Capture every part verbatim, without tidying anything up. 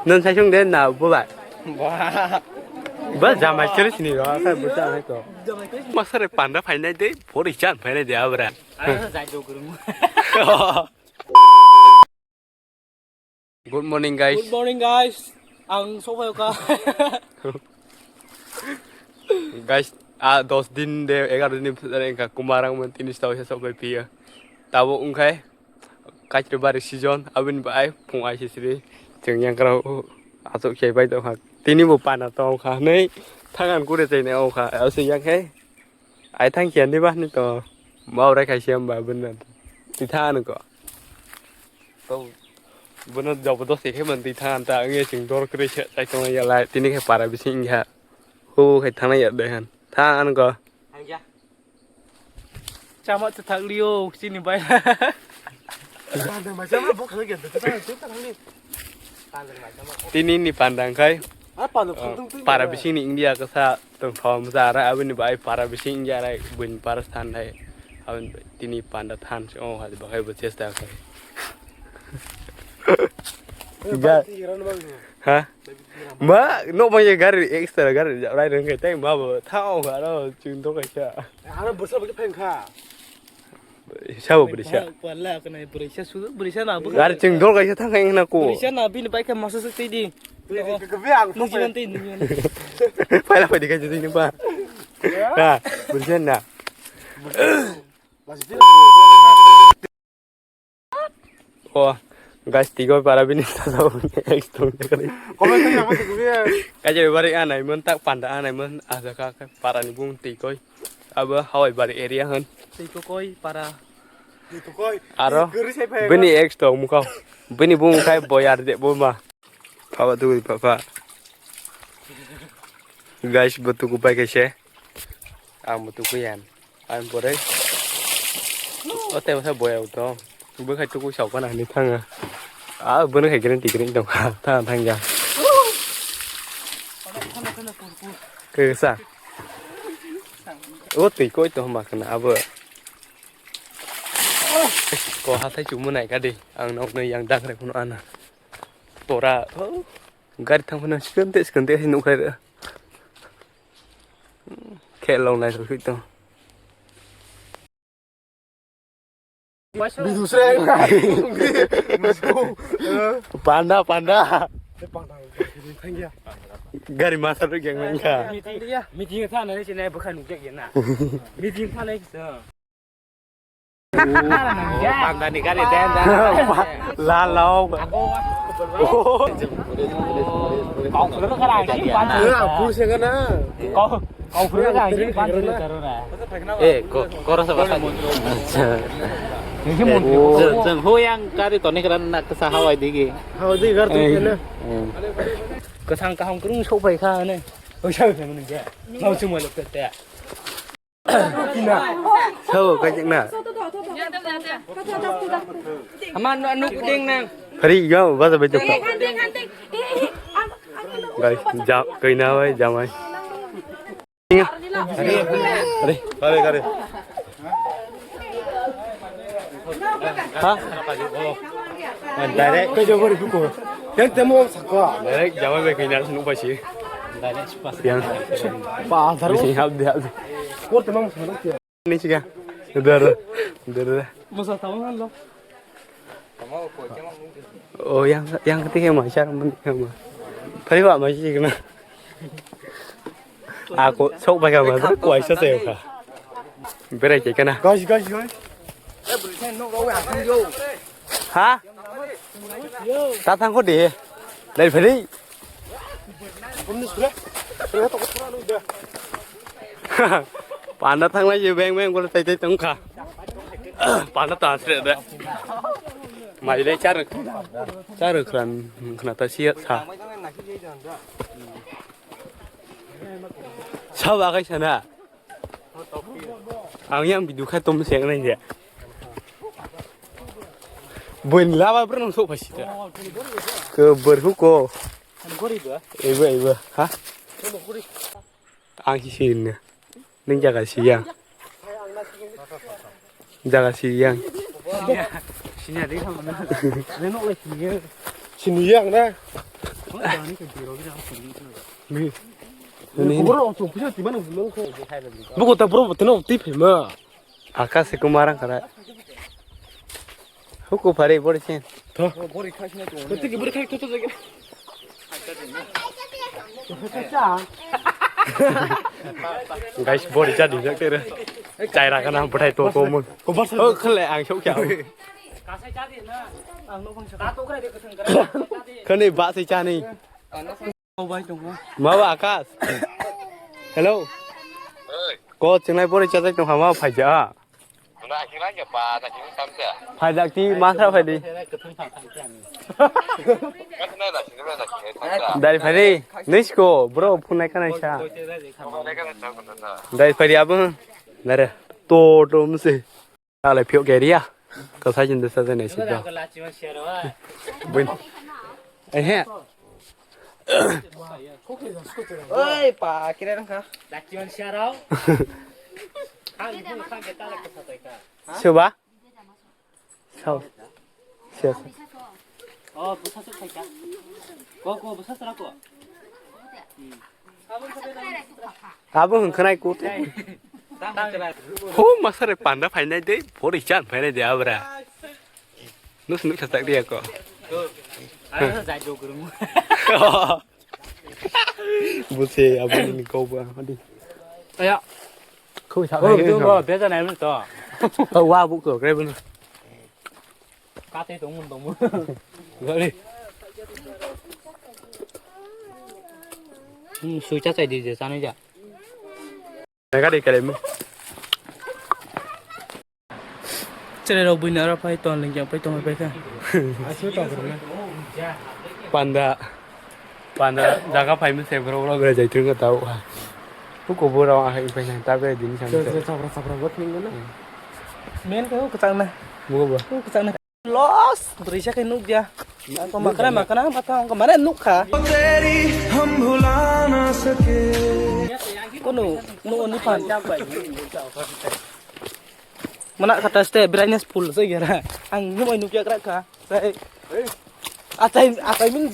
Nang sai sung de na bo bai. Ba. Ba jamai kere sini ro, sai bo jamai to. Masare panda phainai de, pori chan phainai de abra. Ano jai do gurung. Good morning, guys. Good morning, guys. Ang sokphaikha. Guys, a dos din de, egaroh din de bwswk wngkha, kumarang man tini sitao se sokphai phiya. Tabuk wngkhai kaitri bari season, aboni bai phung aisisiri chwng yang kwrao achuk se bai tongkha. Tini bo pana tongkha, nei thangan kure chainai ongkha, ase yang khe. Ai thang khiya ni ba ni to. Mau rai khai siam ba bun na. Ti tha an ko. To bun na job dos khe man ti tha an ta nge sing dor kre se tai tong ya lai tini khe para bising ya. Ho khai thang ya de han. Tha an ko. Chama te thak liyo chini bai. Tini ni panda wngkhai, ah, panda, oh, panda twi para bai. Bisingni India kasa tongthom jara, aboni bai para bising India rai buini para than hai. Aboni bai tini panda than se, oh, hai bakhai bo chesta khai. Eh, ga-, bike tirano bagwi. Ha? Bike tirano. Ma, no bang ye gari extra gari rai rengkai tai ma bo thao ga ro ching do kaisa. Ano bwsa bwsa phai wngkha. Sabo bwrisa. Pala kana bwrisa su bwrisa na bu. Gari ching dol kaisa thang khai na ko. Bwrisa na bini bai khe masa su tei di. Tei di, ke, ke, be ang nung jinan tei nung jinan. Paila pai di kaisa tei ni ba. Ha, bwrisa na. Oh, guys, tigoi para bini sasa bini ex tong kali. Komen tei apa tuh gue? Kaisa bari anai mon tak panda anai mon aja ka para ni bung tigoi. Abo Hawai bari area han. Tei ko koi para. Tei ko koi. Aro. Guri sai phai. Bini ex to mukau. Bini bung khai boyar de bo ma. Papa tu papa. Guys, bo tuku pai kaise. Ang bo tuku yan. Ang bore. O te masa boyar to. Bo khai tuku sau kana ni thanga. Ah, bo khai gren ti gren to. Thang thang ya. Ke sa. O twi koi to ma kana abo. Ko hathai chumu nai ka di. Ang nok no yang dang re kuno ana. Pora. Oh. Gari thang phano sikon te sikon te hai nuk khai re. Khe long nai thok to. Panda, panda. Gari masa tu geng nang kha. Meeting, meeting tha nai sini bukan nukjak ya na. Meeting tha nai kisa. Panda ni gari den den. La lao. Kau sudah kan sih panda. Aku sih kena. Kau Kau phuru ka ang panda le charo na. Eh, ko, koro sa basa. Acha. Nisi mon. Jeng, jeng ho yang kari toni kran na kesa hawai digi. Hawai digi gar tu kena. Kasang kaham kurung sok bai kha ne. Oi sa kha mun ge. Mau semua lok te. Sabo ka jeng na. Ama no anu kuding nang. Hari yo basa bai jok. Guys, ja, kaina bai jamai. Are, are. Ha? Direct. Kau jawab itu kau. Yang temu saka. Direct jawab baik ini harus lupa sih. Yang. Pak Azhar. Sini hab deh hab. Kau temu sana. Ini sih ya. Udah, udah. Udah, udah. Masa tahu kan lo? Oh, yang, yang ketiga mah, cara mana yang mah? Tadi Pak masih kena. Aku sok pakai mah, kuai sa saya ka. Berai ke kena. Guys, guys, guys. Ha? Tatang ko deh. Dari beri. Panda thanglai je beng beng bole tai tai tongkha. Panda ta sre de. Mai le char. Char khran khna ta sia sa. Sa ba kai sana. Ang yang bidu kha tom seng nai je. Bun laba bro nang sok phasi ta. Ke berhu ko. Eba, eba. Ha? Ang si sini. Ning jaga si yang. Jaga si yang. Sini ada sama na. Sini yang na. Buku ta bro, tino twi phaima. Akase kumar ang kara. Huku phari bori chen. Tho. Twi ki bori khai tho tho jagi. Guys, bori jadi jak tere. Chai ra kana bwthai to ko mun. Ko bar sa. Oh, khale ang sok kya. Khani ba sai chani. Ma ba Akash. Hello. Ko chingnai bori chajak tong hama phaija. Phaijak ti masra phaidi. Dari phaidi. Nisko bro phunai kana sa. Dari phaidi abu. Nare to to mse. Alai phiyok ke ria. Ko sai jin desa jene si do. Buin. Eh he. Oi pa kire rang kha. Dachiman siarau. Khang khang khang ke tala ke satai ka. Suba. Sao. Sia. Oh, busa suk sai ka. Ko ko busa sara ko. Abo hwn khwnai kut. Ho masare panda phainai de, pori chan phainai de abra. Nus nuk satak dia ko. Buse abo ni ko ba hadi. Aya. Khoi sa. Oh, tu ba beza nai to. Wa buk to kre bun. Kate tongmun tongmun. Gari. Hmm, sui cha chai di je, chanai ja. Gari kale mu. Chere rok buina aro phai ton lengya phai ton phai kha. Asu to gurna. Panda. Panda jaga phaima se borok rok bai jai thwng tau ha. Huko borok ahai pai nang ta bai din sam. Chapra chapra bot ning na. Men ka ko chang na. Bugo ba. Ko chang na. Los brisa kai nuk dia. Ko makana makana mata ko mane nuk kha. Kono no oni pan. Mana kata ste brightness full se gara. Ang nuk ai nuk ya kra kha. Sai. Atai, atai min,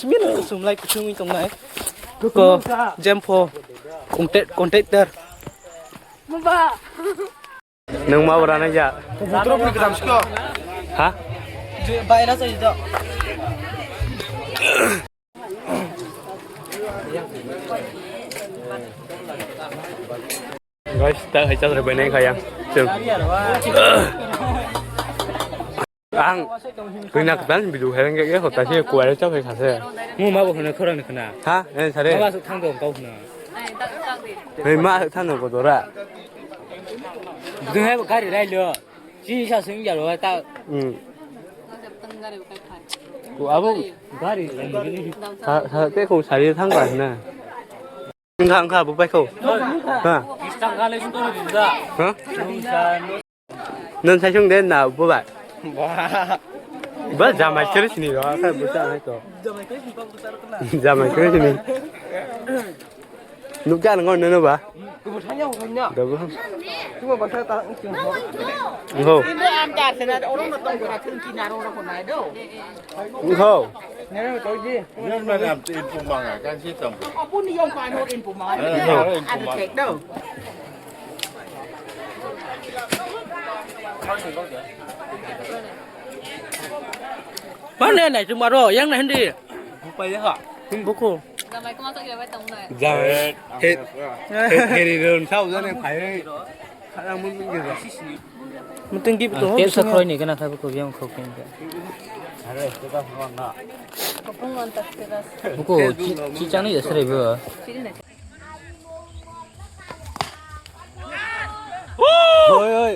min kusum lai kusum wng tongnai. Ko, jempo, contact, contactor. Maba. Nung ma ora na ya. Butro pun kedam siko. Ha? Baira sa ito. Guys, ta hai chak bai nai kha yang. Chwng. Ang koi na katan video hai ke ke hota se kuare chak hai khase. Mu ma bo khna khorang khna. Ha? Eh, sare. Ma ba su thang dong kau khna. Hei, ma thang dong ko dora. Ding hai gari rai lo. Chi sa sing ya lo ta. Hmm. Ko abo gari. Ha, ha, te ko sari thang ba na. Wngkha, wngkha, bo paikho. Ha? Ha? Nang sai sung de na bo bai. Ba jamai kere sini ro, kha bo cha hai to. Jamai kere sini. Nuk ja nang no ba. Ga bo. Ho. Ho. Yan man am tu info manga kan si tam. Abun ni yong pa no info manga. Eh, info manga. Ada cek dong. Mana nai tu maro yang nai hindi. Buku. Jamai ko masuk ya bai tong nai. Jamai. He, he, heri ron sau jane phai. Muting gip to. Tep sa khoi ni kana thai ko yang khok ni. Buko chi, chi chang ni sre bo. Oi, oi.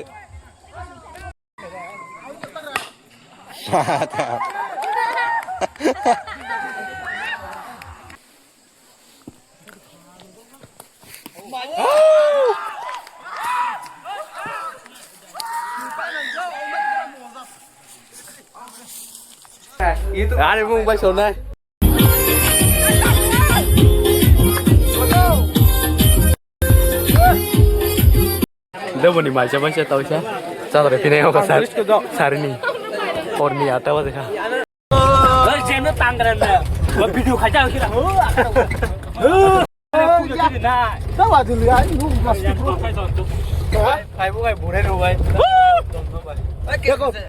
Ani mung bai sonai. Debo ni mai chama se tau sa. Sa re pinai ko sa. Sarini. Porni ata wa dekha. Oi, jeno tangra na. Video khai jao sila. Tawa dulu ya, ini plastik bro. Hai, hai, bukan burai lo, bai. Oke, oke.